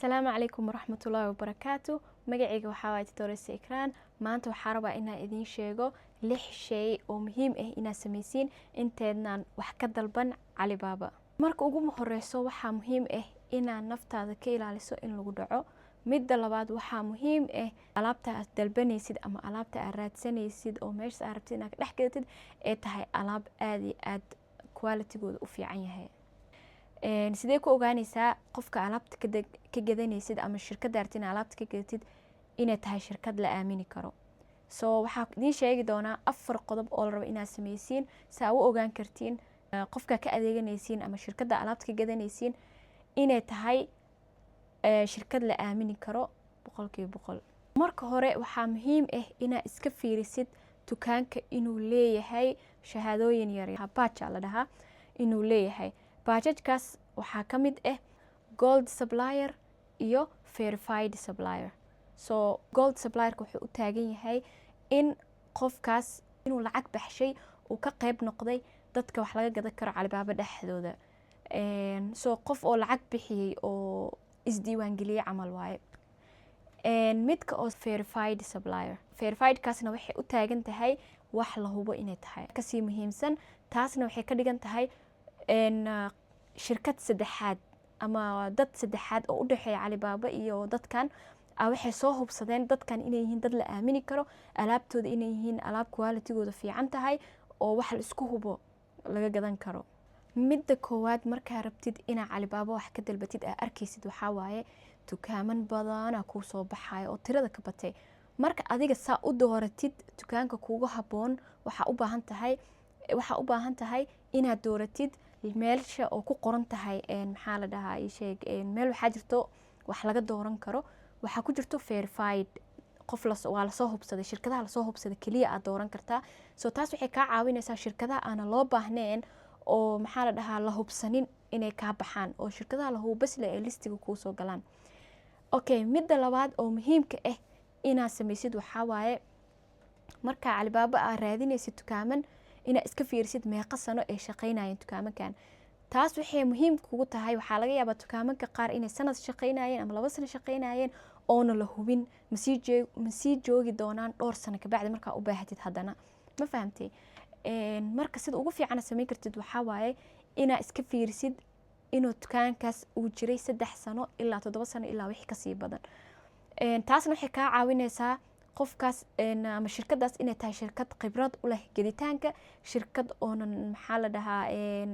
Asalaamu calaykum waraxmatullaahi wabarakaatu. Magacayga waxaa waaye Tutoresa Ikraan. Maanta waxaa rabaa inaan idiin sheego lix shay oo muhiim ah inaad samaysiin inteednaan wax ka dalban Alibaba. Marka ugu horeyso, waxaa muhiim ah inaad naftaada ka ilaaliso in lagu dhaco. Midda labaad, waxaa muhiim ah alaabta aad dalbanaysid ama alaabta aad raadsanaysid oo meeshas aad rabtid inaad ka dhex gadatid ee tahay alaab aada iyo aad qualitygooda u fiican yahay. Sidee ku ogaanaysaa qofka alaabta ka gadanaysid ama shirkadda rabtid inaad alaabta ka gadatid inay tahay shirkad la aamini karo? So waxaa idiin sheegi doonaa afar qodob oo la rabo inaad sameysiin si aa u ogaan kartiin qofka ka adeeganaysiin ama shirkadda alaabta ka gadanaysiin inay tahay shirkad la aamini karo 100%. Marka hore, waxaa muhiim ah inaad iska fiirisid dukaanka inuu leeyahay shahaadooyin yar, badge la dhahaa, inuu leeyahay. Badgekaas waxaa ka mid ah gold supplier iyo verified supplier. So gold supplierka wuxuu u taagan yahay in qofkaas inuu lacag baxshay, uu ka qeyb noqday dadka wax laga gadan karo Calibaaba dhexdooda. So qof oo lacag bixiyey oo isdiiwaangeliyey camal waaye. Midka oo verified supplier, verifiedkaasna waxay u taagan tahay wax la hubo inay tahay. Kasii muhiimsan, taasna waxay ka dhigan tahay shirkad saddexaad ama dad saddexaad oo u dhexeeya Calibaaba iyo dadkan waxay soo hubsadeen dadkan inay yihiin dad la aamini karo, alaabtooda inay yihiin alaab qualitygooda fiican tahay oo wax la isku hubo laga gadan karo. Midda koowaad, markaa rabtid inaa Calibaaba wax ka dalbatid, aa arkaysid waxaa waaye dukaaman badana kuu soo baxayo oo tirada ka batay. Marka adiga saa u dooratid dukaanka kuugu habboon, waxaa u baahan tahay inaad dooratid meelsha oo ku qoran tahay, maxaa la dhahaa, ii sheeg, meel waxaa jirto wax laga dooran karo, waxaa ku jirto verified. Qof waa lasoo hubsaday, shirkadaha lasoo hubsaday keliya aad dooran kartaa. So taas waxay kaa caawinaysaa shirkadaha aana loo baahneen oo, maxaa la dhahaa, la hubsanin inay kaa baxaan oo shirkadaha la hubo basle ee listiga kuu soo galaan. Okay, midda labaad oo muhiimka ah inaad samaysid waxaa waaye, markaa Calibaaba aad raadinaysid dukaaman, inaad iska fiirisid meeqa sano ay shaqaynayeen dukaamankan. Taas waxay muhiim kugu tahay, waxaa laga yaabaa dukaamanka qaar inay sanad shaqaynayeen ama 2 sano shaqaynayeen oona la hubin masii joogi doonaan dhowr sano kabacdi markaa u baahatid haddana. Ma fahamtay? Marka sida ugu fiican samayn kartid waxaa waaye inaad iska fiirisid inuu dukaankaas uu jiray 3 sano ilaa 7 sano ilaa wixii kasii badan. Taasna waxay kaa caawinaysaa qofkaas ama shirkadaas inay tahay shirkad khibrad u leh geditaanka, shirkad oonan, maxaa la dhahaa,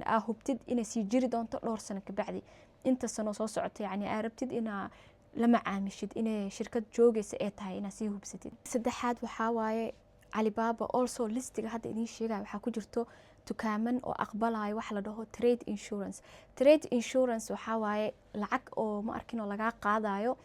aa hubtid inay sii jiri doonto dhowr sano kabacdi, inta sano soo socota, yacni aa rabtid inaa la macaamishid inay shirkad joogaysa ee tahay, inaad sii hubsatid. Saddexaad waxaa waaye, Alibaba also listiga hadda idiin sheegaya waxaa ku jirto dukaaman oo aqbalayo waxa la dhaho trade insurance. Trade insurance waxaa waaye lacag oo, ma arkin, oo lagaa qaadayo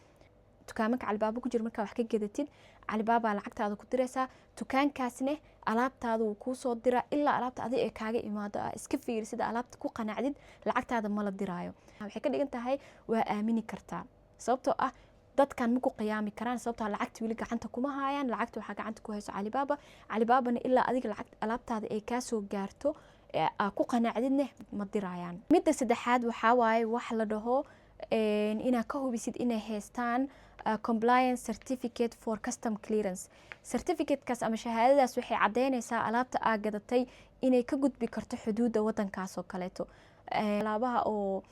dukaamanka Calibaaba ku jira. Markaa wax ka gadatid, Calibaaba lacagtaada ku diraysaa, dukaankaasne alaabtaada wuu kuu soo diraa. Ilaa alaabta adiga ee kaaga imaado, aa iska fiirisid, alaabta ku qanacdid, lacagtaada mala diraayo. Waxay ka dhigan tahay waa aamini kartaa, sababtoo ah dadkan ma ku qiyaami karaan, sababtoo ah lacagta weli gacanta kuma haayaan. Lacagta waxaa gacanta ku hayso Calibaaba. Calibaabana ilaa adiga lacag alaabtaada ay kaasoo gaarto, aa ku qanacdidne, ma diraayaan. Midda saddexaad waxaa waaye wax la dhaho inaad ka hubisid inay haystaan compliance certificate for custom clearance. Certificatekaas ama shahaadadaas waxay caddeynaysaa alaabta aa gadatay inay ka gudbi karto xuduudda wadankaas oo kaleeto. Alaabaha oo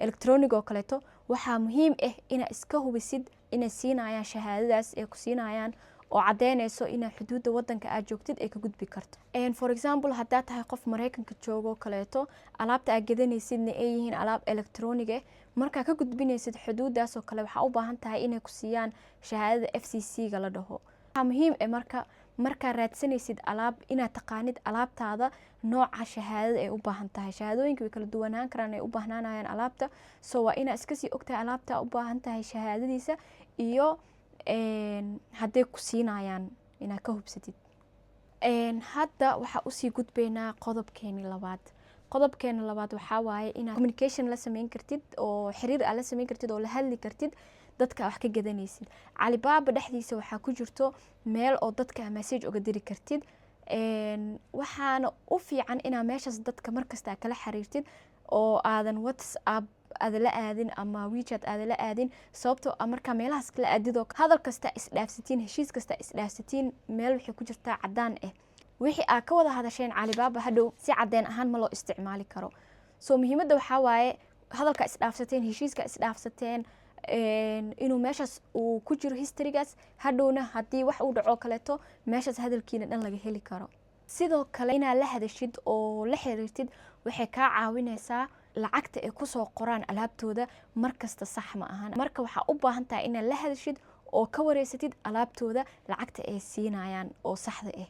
electronic oo kaleeto waxaa muhiim ah inaad iska hubisid inay siinayaan shahaadadaas ay ku siinayaan oo caddeynayso inaa xuduudda wadanka aad joogtid ay ka gudbi karto. For example, haddaad tahay qof Mareykanka joogo kaleeto, alaabta aad gadanaysidna ay yihiin alaab electronic ah, markaa ka gudbinaysid xuduuddaas oo kale, waxaa u baahan tahay inay ku siiyaan shahaadada FCC ga la dhaho. Waxaa muhiim ah marka markaa raadsanaysid alaab inaad taqaanid alaabtaada nooca shahaadada ay u baahan tahay. Shahaadooyinka way kala duwanaan karaan ay u baahnaanayaan alaabta, so waa inaad iska sii ogtahay alaabta u baahan tahay shahaadadiisa iyo hadday ku siinayaan inaad ka hubsatid. Hadda waxaa usii gudbaynaa qodobkeeni labaad. Qodobkeena labaad waxaa waaye inaad communication la sameyn kartid oo xiriir aad la sameyn kartid oo la hadli kartid dadka wax ka gadanaysid. Calibaaba dhexdiisa waxaa ku jirto meel oo dadka message uga diri kartid. Waxaana u fiican inaa meeshaas dadka markasta kala xiriirtid. Oo aadan WhatsApp aada la aadin ama WeChat aada la aadin, sababtoo ah markaa meelahaas la aadidoo, hadal kasta isdhaafsatiin, heshiis kasta isdhaafsatiin, meel waxay ku jirtaa cadaan ah. Wixii aad ka wada hadasheen Alibaba hadhow si cadeen ahaan ma loo isticmaali karo. So muhiimadda waxaa waaye hadalka isdhaafsateen, heshiiska isdhaafsateen, inuu meeshaas uu ku jiro historygaas. Hadhowna haddii wax uu dhaco kaleeto, meeshaas hadalkiina dhan laga heli karo. Sidoo kale inaad la hadashid oo la xiriirtid waxay kaa caawinaysaa lacagta ay kusoo qoraan alaabtooda markasta sax ma ahan. Marka waxaa u baahan tahay inaad la hadashid oo ka wareysatid alaabtooda lacagta ay siinayaan oo saxda ah.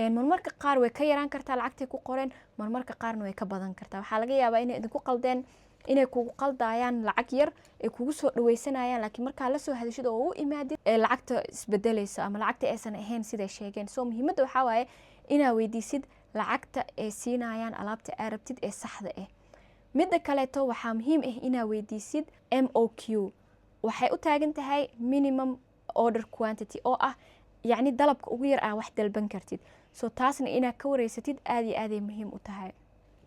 Marmarka qaar way ka yaraan kartaa lacagtay ku qoreen, marmarka qaarna way ka badan kartaa. Waxaa laga yaabaa inay idinku qaldeen, inay kugu qaldayaan, lacag yar ay kugu soo dhaweysanayaan, laakiin markaa lasoo hadashid oo u imaadid ee lacagta isbedelayso ama lacagta aysan ahayn siday sheegeen. So muhiimadda waxaa waaye inaa weydiisid lacagta ay siinayaan alaabta aa rabtid ee saxda ah. Midda kaleeto waxaa muhiim ah inaa weydiisid MOQ. Waxay u taagan tahay minimum order quantity, oo ah yacni dalabka ugu yar aa wax dalban kartid. So taasna inaad ka wareysatid aad iyo aaday muhiim u tahay.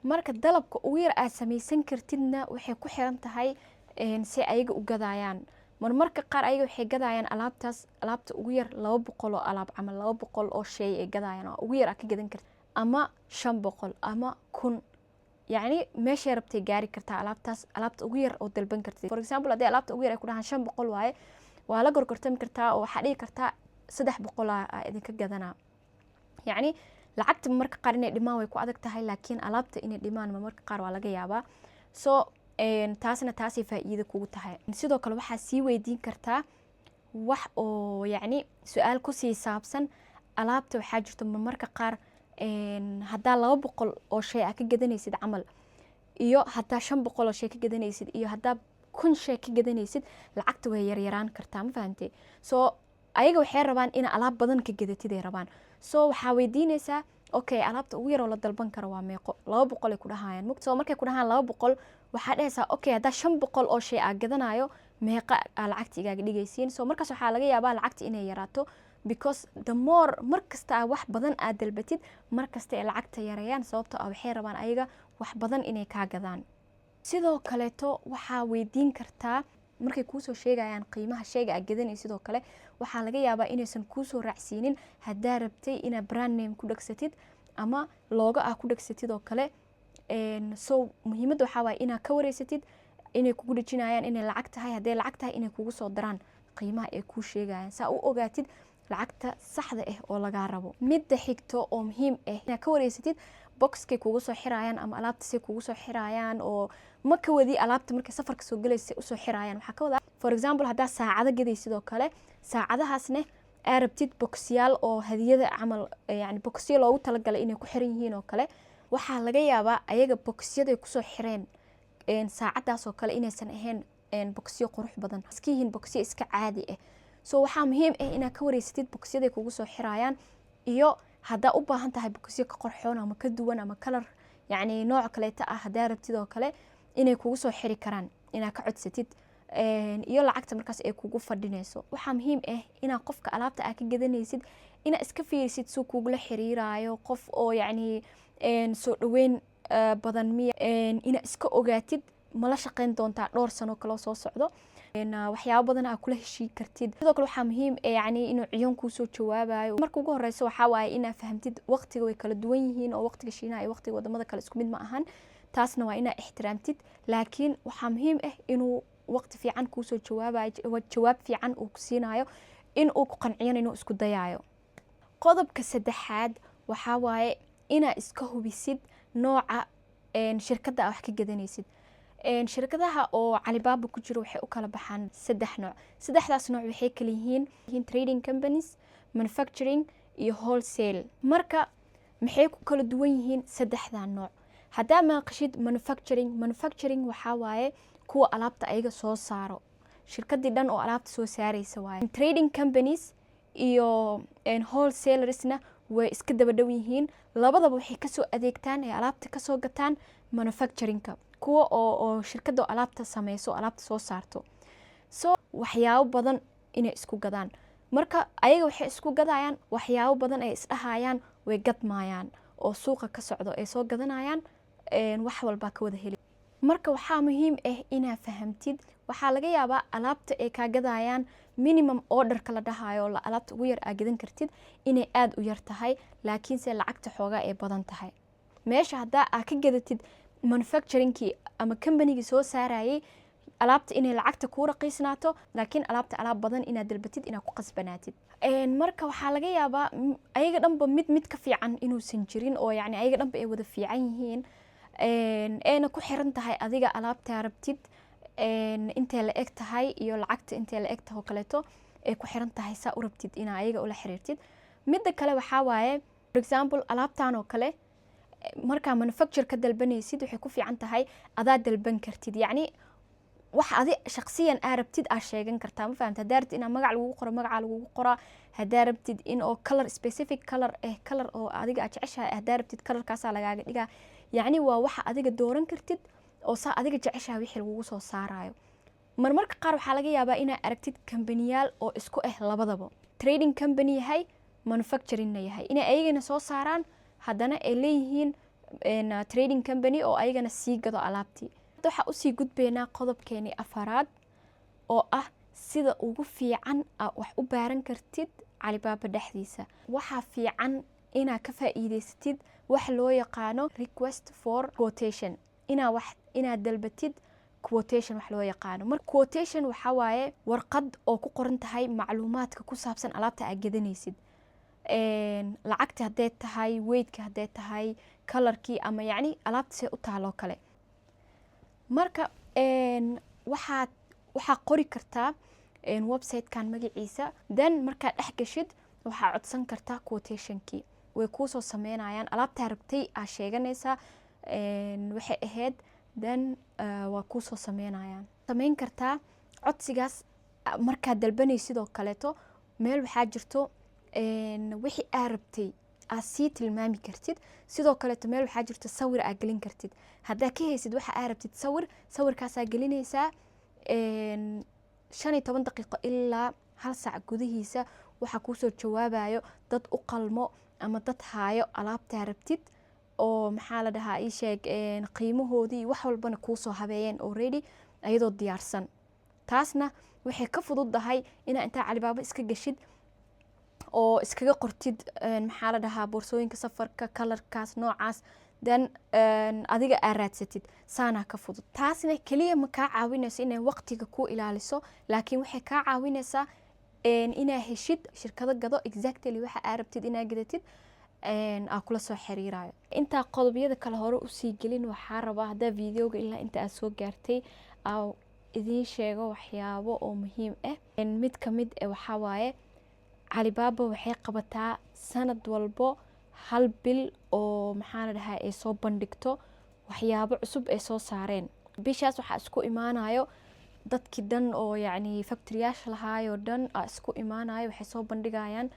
Marka dalabka ugu yar aad samaysan kartidna waxay ku xiran tahay si ayaga u gadayaan. Marmarka qaar ayaga waxay gadayaan alaabtaas, alaabta ugu yar 200 oo alaab camal, 200 oo shay ay gadayaan oo ugu yar aad ka gadan kartid, ama 500 ama 1000, yacni meeshay rabtay gaari kartaa alaabtaas, alaabta ugu yar oo dalban kartid. For example, haddii alaabta ugu yar ay ku dhahaan 500 waaye, waa la gorgortami kartaa oo waxaa dhihi kartaa 300 aa idinka gadanaa. Yacni lacagta marka qaar inay dhimaan way ku adag tahay, laakiin alaabta inay dhimaan marka qaar waa laga yaabaa. So taasna taasay faa'iido kugu tahay. Sidoo kale waxaa sii weydiin kartaa wax oo yacni su-aal kusii saabsan alaabta. Waxaa jirto marmarka qaar haddaa 200 oo shay aa ka gadanaysid camal, iyo haddaa 500 oo shay ka gadanaysid, iyo haddaa 1000 shay ka gadanaysid, lacagta way yaryaraan kartaa, ma fahantay? So ayaga waxay rabaan ina alaab badan ka gadatid ay rabaan. So waxaa weydiinaysaa, "Okay, alaabta ugu yaroo la dalban karo waa meeqo?" 200 ay ku dhahayaan mugta. So markay ku dhahaan 200, waxaa dhehaysaa, "Okay, haddaa 500 oo shay aa gadanayo, meeqa aa lacagta igaaga dhigaysiin?" So markaas waxaa laga yaabaa lacagta inay yaraato, because the more mar kasta aa wax badan aad dalbatid, mar kasta ay lacagta yareeyaan, sababtoo ah waxay rabaan ayaga wax badan inay kaa gadaan. Sidoo kaleeto waxaa weydiin kartaa markay kuusoo sheegayaan qiimaha shayga aad gadanay. Sidoo kale waxaa laga yaabaa inaysan kuusoo raacsiinin haddaa rabtay inaad brand name ku dhegsatid ama logo ah ku dhegsatid oo kale. So muhiimadda waxaa waaye inaad ka wareysatid inay kugu dhejinayaan, inay lacag tahay. Hadday lacag tahay, inay kugu soo daraan qiimaha ay kuu sheegayaan, saa u ogaatid lacagta saxda ah oo lagaa rabo. Midda xigto oo muhiim ah, inaad ka wareysatid boxkay kugu soo xirayaan ama alaabta say kugu soo xirayaan, oo ma ka wadi alaabta markay safarka soo galaysa usoo xirayaan. Waxaa ka wadaa, for example, haddaa saacado gaday, sidoo kale saacadahaasne aa rabtid boxyaal oo hadiyada camal, yani boxyo loogu talagalay inay ku xiran yihiin oo kale, waxaa laga yaabaa ayaga boxyaday kusoo xireen saacadaas oo kale inaysan ahayn boxyo qurux badan, iska yihiin boxyo iska caadi ah. So waxaa muhiim ah inaad ka wareysatid boxyaday kugu soo xirayaan, iyo haddaa u baahan tahay boxyo ka qorxoon ama ka duwan ama color, yacni nooc kaleeta ah haddaa rabtid oo kale, inay kugu soo xiri karaan, inaad ka codsatid, iyo lacagta markaas ay kugu fadhinayso. Waxaa muhiim ah inaad qofka alaabta aad ka gadanaysid inaad iska fiirisid suu kugula xiriiraayo, qof oo yacni soo dhaweyn badan miya, inaad iska ogaatid mala shaqeyn doontaa dhowr sano kaloo soo socdo, waxyaabo badan aa kula heshiin kartid. Sidoo kale waxaa muhiim yani inuu ciyoon kuusoo jawaabayo. Marka ugu horeyso waxaa waaye inaa fahamtid waqtiga way kala duwan yihiin, oo waqtiga Shiinaha iyo waqtiga wadamada kale isku mid ma ahan. Taasna waa inaa ixtiraamtid, laakiin waxaa muhiim ah inuu waqti fiican kuusoo jawaabayo, jawaab fiican uu ku siinayo, in uu ku qanciyana inuu isku dayayo. Qodobka saddexaad waxaa waaye inaa iska hubisid nooca shirkadda aa wax ka gadanaysid. Shirkadaha oo Alibaba ku jiro waxay u kala baxaan saddex nooc. Saddexdaas nooc waxay kala yihiin trading companies, manufacturing iyo wholesale. Marka maxay ku kala duwan yihiin saddexdaa nooc? Haddaa maqashid manufacturing, manufacturing waxaa waaye kuwa alaabta ayaga soo saaro, shirkadii dhan oo alaabta soo saaraysa waaye. Trading companies iyo wholesalersna way iska daba dhow yihiin. Labadaba waxay kasoo adeegtaan ee alaabta kasoo gataan manufacturingka, kuwa oo shirkadda alaabta sameyso, alaabta soo saarto. So waxyaabo badan inay isku gadaan. Marka ayaga waxay isku gadayaan waxyaabo badan ay isdhahayaan way gadmayaan oo suuqa ka socdo ay soo gadanayaan, wax walbaa ka wada heli. Marka waxaa muhiim ah inaa fahamtid, waxaa laga yaabaa alaabta ay kaa gadayaan, minimum orderka la dhahayo, alaabta ugu yar aa gadan kartid, inay aada u yar tahay, laakiinse lacagta xoogaa ay badan tahay. Meesha haddaa aa ka gadatid manufacturingkii ama companygii soo saarayay alaabta, inay lacagta kuu raqiisnaato, laakiin alaabta alaab badan inaad dalbatid, inaad ku qasbanaatid. Marka waxaa laga yaabaa ayaga dhanba mid mid ka fiican inuusan jirin, oo yacni ayaga dhanba ay wada fiican yihiin, ayna ku xiran tahay adiga alaabtaa rabtid intee la eg tahay iyo lacagta intee la eg tahay oo kaleeto ay ku xiran tahay saa u rabtid inaa ayaga ula xiriirtid. Midda kale waxaa waaye, for example, alaabtan oo kale markaa manufacture ka dalbanaysid, waxay ku fiican tahay adaa dalban kartid, yacni wax adi shaqsiyan aa rabtid aa sheegan kartaa, ma fahamta? Haddaa rabtid inaa magac lagugu qoro, magaca lagugu qoraa. Haddaa rabtid in oo color, specific color eh, color oo adiga aad jeceshahay haddaa rabtid, colorkaasaa lagaaga dhigaa. Yacni waa waxa adiga dooran kartid oo saa adiga jeceshahay wixii lagugu soo saarayo. Marmarka qaar waxaa laga yaabaa inaa aragtid kambaniyaal oo isku ah labadaba, trading company yahay, manufacturingna yahay, inay ayagana soo saaraan, haddana ay leeyihiin trading company oo ayagana sii gado alaabtii. Waxaa usii gudbaynaa qodobkeenii afaraad, oo ah sida ugu fiican aa wax u baaran kartid Calibaaba dhexdiisa. Waxaa fiican inaa ka faa'iideysatid wax loo yaqaano request for quotation, inaa wax inaad dalbatid quotation wax loo yaqaano. Marka quotation waxaa waaye warqad oo ku qoran tahay macluumaadka ku saabsan alaabta aad gadanaysid, lacagta hadday tahay, weightka hadday tahay, colorkii, ama yacni alaabta see u taaloo kale. Marka waxaa qori kartaa websitekan magaciisa, then markaad dhex gashid waxaa codsan kartaa quotationkii, way kuusoo sameynayaan. Alaabtaa rabtay aa sheeganaysaa waxay ahayd, then waa kuusoo sameynayaan. Sameyn kartaa codsigaas markaad dalbanaysid oo kaleeto. Meel waxaa jirto wixii aa rabtay aad sii tilmaami kartid. Sidoo kaleeto meel waxaa jirto sawir aa gelin kartid. Haddaa ka haysid waxa aa rabtid sawir, sawirkaasaa gelinaysaa. 15 daqiiqo ilaa hal saac gudihiisa waxaa kuusoo jawaabayo dad u qalmo ama dad haayo alaabtaa rabtid, oo maxaa la dhahaa, ii sheeg, qiimahoodii wax walbana kuusoo habeeyeen already ayadoo diyaarsan. Taasna waxay ka fududahay inaa intaa Calibaaba iska gashid oo iskaga qortid, maxaa la dhahaa, boorsooyinka safarka, colorkaas, noocaas, then adiga aa raadsatid. Saanaa ka fudud. Taasna keliya ma kaa caawinayso inay waqtiga ku ilaaliso, laakiin waxay kaa caawinaysaa inaa heshid shirkado gado exactly waxa aa rabtid inaa gadatid, aa kula soo xiriirayo. Intaa qodobyada kale hore usii gelin, waxaa rabaa haddaa videoga ilaa inta aad soo gaartay aa idiin sheego waxyaabo oo muhiim ah. Mid kamid ah waxaa waaye, Calibaaba waxay qabataa sanad walbo hal bil oo, maxaa la dhahaa, ay soo bandhigto waxyaabo cusub ay soo saareen. Bishaas waxaa isku imaanayo dadkii dhan oo yacni factoryyaasha lahaayoo dhan aa isku imaanayo. Waxay soo bandhigayaan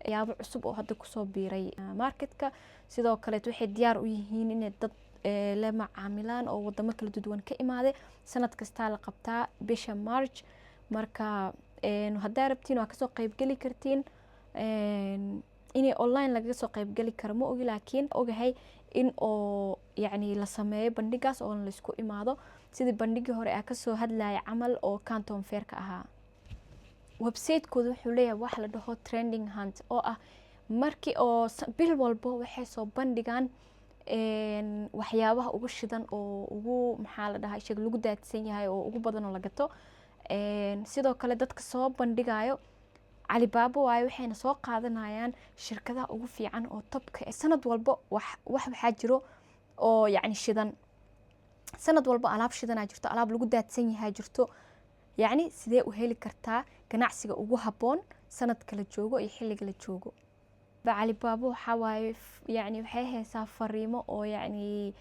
waxyaabo cusub oo hadda kusoo biiray marketka. Sidoo kaleet waxay diyaar u yihiin inay dad la macaamilaan oo wadamo kala duwan ka imaaday. Sanad kastaa la qabtaa bisha March. Marka haddaa rabtiin waa kasoo qeybgeli kartiin. Inay online lagaga soo qeybgeli karo ma ogi, laakiin ogahay in oo yacni la sameeyo bandhigaas oo laisku imaado, sidii bandhigii hore aa kasoo hadlaya camal oo Canton Fairka ahaa. Websitekooda wuxuu leeyahay wax la dhaho trending hunt, oo ah markii oo bil walbo waxay soo bandhigaan waxyaabaha ugu shidan oo ugu, maxaa la dhahaa, sheeg, lagu daadsan yahay oo ugu badan oo la gato. Sidoo kale dadka soo bandhigayo Calibaaba waaye, waxayna soo qaadanayaan shirkadaha ugu fiican oo topka. Sanad walbo wax waxaa jiro oo yacni shidan. Sanad walbo alaab shidanaa jirto, alaab lagu daadsan yahaa jirto. Yacni sidee u heli kartaa ganacsiga ugu habboon sanadka la joogo iyo xilliga la joogo? Calibaaba waxaa waaye, yacni waxay haysaa fariimo oo yacni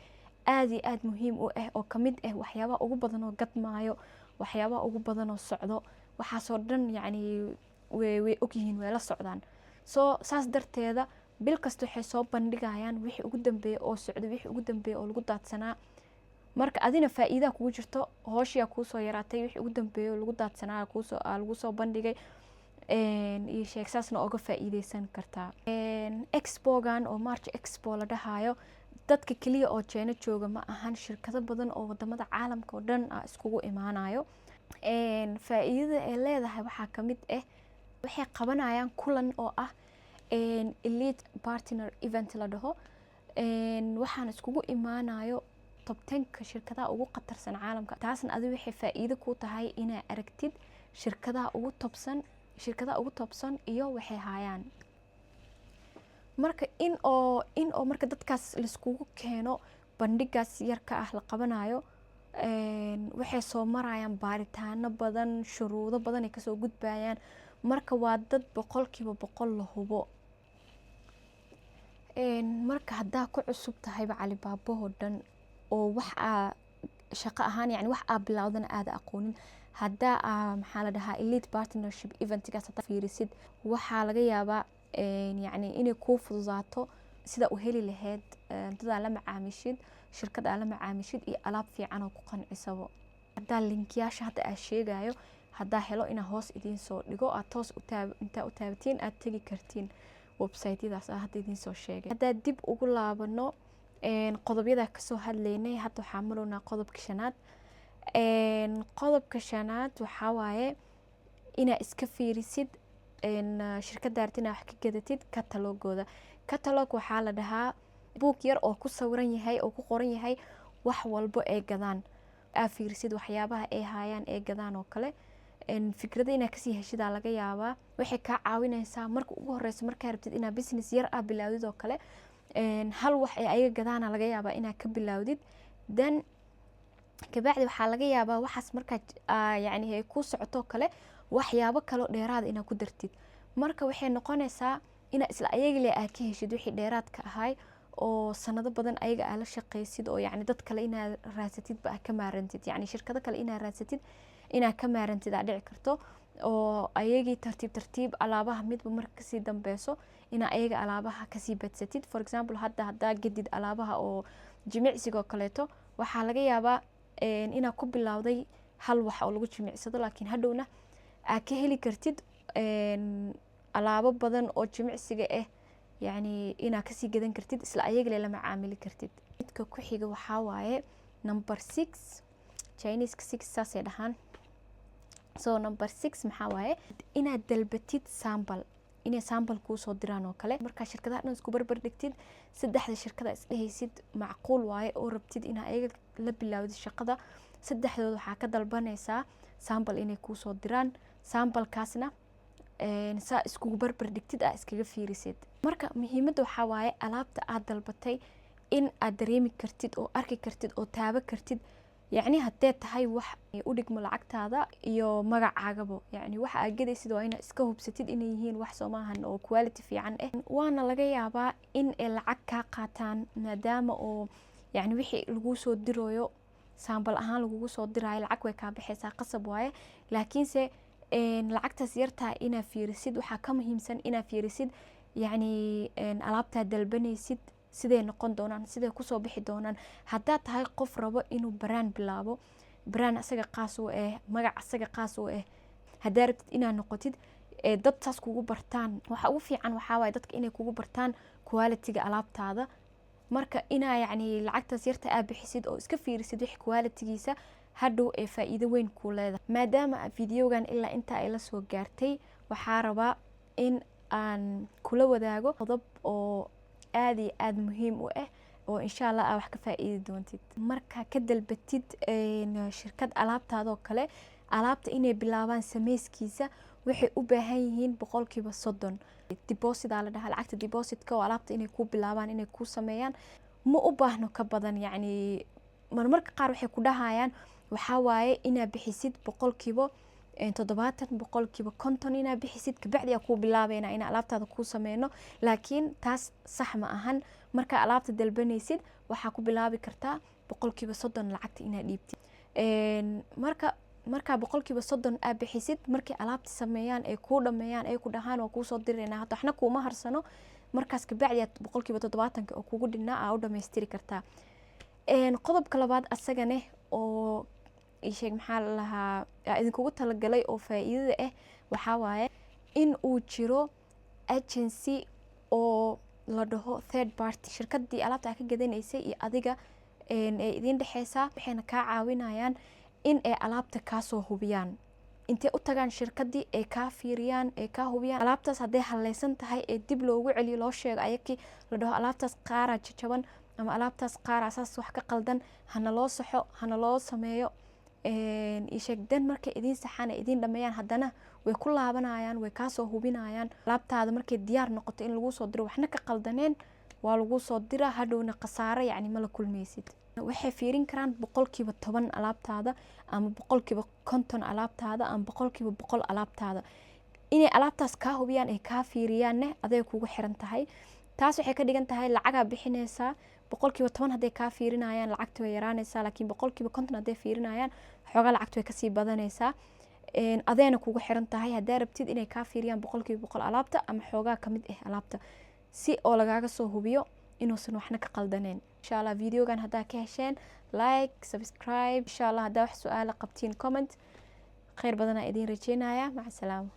aada iyo aada muhiim u ah, oo kamid ah waxyaabaha ugu badan oo gadmaayo, waxyaabaha ugu badan oo socdo. Waxaasoo dhan yacni way ogyihiin, way la socdaan. Soo saas darteeda bil kasta waxay soo bandhigayaan wixii ugu dambeeya oo socday, wixii ugu dambeeya oo lagu daadsanaa. Marka adina faa'iidaa kugu jirto, hooshiyaa kuusoo yaraatay, wixii ugu dambeeya oo lagu daadsanaa kuusoo lagu soo bandhigay iyo sheeg, saasna oga faa'iideysan kartaa. Expogan oo March Expo la dhahayo. Dadka keliya oo China jooga ma ahan, shirkado badan oo wadamada caalamka oo dhan ah iskugu imaanayo. Faa-iidada ay leedahay waxaa kamid ah waxay qabanayaan kulan oo ah Elite Partner Event la dhaho. Waxaan iskugu imaanayo top 10-ka shirkadaha ugu khatarsan caalamka. Taasna adi waxay faa-iido ku tahay inaa aragtid shirkadaha ugu tobsan, shirkadaha ugu tobsan iyo waxay haayaan. Marka in oo marka dadkaas laiskugu keeno bandhigaas yarka ah la qabanayo, waxay soo marayaan baaritaano badan, shuruudo badan ay kasoo gudbayaan. Marka waa dad 100% la hubo. Marka haddaa ku cusub tahayba Alibabahoo dhan oo wax aa shaqo ahaan, yani wax aa bilowdana aada aqoonin, haddaa aa, maxaa la dhahaa, Elite Partnership Eventgaas haddaa fiirisid, waxaa laga yaabaa yacni inay kuu fududaato sida u heli lahayd dadaa la macaamishid, shirkad aa la macaamishid iyo alaab fiican oo ku qancisabo. Haddaa linkyaasha hadda aa sheegayo haddaa helo, inaa hoos idiin soo dhigo, aad toos intaa u taabatiin aad tegi kartiin website-yadaas aa hadda idiin soo sheegay. Haddaa dib ugu laabano qodobyada kasoo hadlaynay, hadda waxaa marownaa qodobka shanaad. Qodobka shanaad waxaa waaye inaa iska fiirisid shirkadda rabtid inaa wax ka gadatid catalogooda. Catalog waxaa la dhahaa buug yar oo ku sawiran yahay oo ku qoran yahay wax walbo ee gadaan. Aa fiirisid waxyaabaha ay haayaan ee gadaan oo kale, fikrada inaa kasii heshidaa laga yaabaa. Waxay kaa caawineysaa marka ugu horeyso markaa rabtid inaa business yar ah bilaawdid oo kale, hal wax ee ayaga gadaana laga yaabaa inaa ka bilaawdid. Then kabacdi waxaa laga yaabaa waxaas markaa yacni ay ku socoto kale waxyaabo kaloo dheeraada inaa ku dartid. Marka waxay noqonaysaa inaa isla ayaga le aa ka heshid wixii dheeraadka ahay oo sanado badan ayaga aa la shaqaysid, oo yacni dad kale inaad raadsatidba aa ka maarantid, yacni shirkado kale inaad raadsatid inaa ka maarantid aa dhici karto, oo ayagii tartiib tartiib alaabaha midba marka kasii dambeyso inaa ayaga alaabaha kasii badsatid. For example, hadda haddaa gedid alaabaha oo jimicsiga oo kaleeto, waxaa laga yaabaa inaa ku bilowday hal wax oo lagu jimicsado, laakiin hadhowna aa ka heli kartid alaabo badan oo jimicsiga ah, yacni inaa kasii gadan kartid, isla ayagale la macaamili kartid. Midka ku xiga waxaa waaye number 6. Chineseka 6 saasay dhahaan. So number 6 maxaa waaye? Inaad dalbatid sample, inay sample kuusoo diraan oo kale. Markaa shirkadaha dhan isku barbar dhigtid, saddexda shirkada isdhehaysid macquul waaye oo rabtid inaa ayaga la bilaawdid shaqada, saddexdooda waxaa ka dalbanaysaa sample inay kuusoo diraan. Samplekaasna saa iskugu barbar dhigtid aa iskaga fiirisid. Marka muhiimadda waxaa waaye alaabta aad dalbatay in aad dareemi kartid oo arki kartid oo taabo kartid, yacni haddee tahay wax u dhigmo lacagtaada iyo magacaagabo. Yacni waxa aad gadaysid waa inaad iska hubsatid inay yihiin wax soo maahan oo quality fiican ah. Waana laga yaabaa in ay lacag kaa qaataan, maadaama oo yacni wixii laguu soo dirayo sample ahaan lagugu soo diraayo, lacag way kaa baxaysaa, qasab waaye. Laakiinse lacagtaas yartaa inaa fiirisid waxaa ka muhiimsan inaa fiirisid yacni alaabtaa dalbanaysid siday noqon doonaan, siday kusoo bixi doonaan. Haddaad tahay qof rabo inuu brand bilaabo, brand asaga qaas u ah, magac asaga qaas u ah, haddaa rabtid inaad noqotid dad saas kugu bartaan, waxa ugu fiican waxaa waaye dadka inay kugu bartaan quality-ga alaabtaada. Marka inaa yacni lacagtaas yarta aa bixisid oo iska fiirisid wix quality-giisa hadhow ee faa'iido weyn kuu leedahay. Maadaama videogan ilaa intaa ay la soo gaartay, waxaa rabaa in aan kula wadaago qodob oo aada iyo aada muhiim u ah oo insha Allah aa wax ka faa'iidi doontid. Markaa ka dalbatid shirkad alaabtaadoo kale, alaabta inay bilaabaan sameyskiisa waxay u baahan yihiin 30% deposit aa la dhahaa. Lacagta depositka oo alaabta inay ku bilaabaan inay ku sameeyaan ma u baahno ka badan. Yacni marmarka qaar waxay ku dhahayaan waxaa waaye inaa bixisid 70%, 50% inaa bixisid, kabacdi aa kuu bilaabayna inaa alaabtaada kuu sameyno. Laakiin taas sax ma ahan. Markaa alaabta dalbanaysid waxaa ku bilaabi kartaa 30% lacagta inaa dhiibtid. Marka markaa 30% aa bixisid, markay alaabta sameeyaan ay kuu dhameeyaan, ay ku dhahaan waa kuusoo diraynaa, hadda waxna kuuma harsano, markaas kabacdi aad 70%-ka oo kugu dhinaa aa u dhamaystiri kartaa. Qodobka labaad asagane oo isheeg, maxaa la lahaa, idinkugu talagalay oo faa'iidada ah waxaa waaye in uu jiro agency oo La dhaho third party, shirkadii alaabta aad ka gadanaysay iyo adiga ay idiin dhexeysaa. Waxayna kaa caawinayaan in ay alaabta kaasoo hubiyaan, intay u tagaan shirkadii ay kaa fiiriyaan, ay kaa hubiyaan alaabtaas. Hadday haleysan tahay ee dib loogu celiyo, loo sheego ayakii, la dhaho alaabtaas qaaraa jajaban ama alaabtaas qaaraa saas wax ka qaldan, hana loo saxo, hana loo sameeyo isheeg. Dan markay idiin saxaan ay idiin dhameeyaan, haddana way ku laabanayaan, way kaasoo hubinayaan alaabtaada. Markay diyaar noqoto in lagu soo diro, waxna ka qaldaneen, waa lagu soo diraa. Hadhowna khasaaro yacni ma la kulmaysid. Waxay fiirin karaan 10% alaabtaada ama 50% alaabtaada ama 100% alaabtaada. Inay alaabtaas kaa hubiyaan ay kaa fiiriyaanne aday kugu xiran tahay. Taas waxay ka dhigan tahay lacagaa bixinaysaa. 10% hadday kaa fiirinayaan, lacagta way yaraanaysaa, laakiin 50% hadday fiirinayaan, xoogaa lacagta way kasii badanaysaa. Adeena kugu xiran tahay haddaa rabtid inay kaa fiiriyaan 100% alaabta ama xoogaa kamid ah alaabta, si oo lagaaga soo hubiyo inuusan waxna ka qaldaneen. Insha Allah videogan haddaa ka hesheen, like, subscribe. Insha Allah haddaa wax su-aala qabtiin, comment. Khayr badanaa idiin rajeynaya. Maca salaama.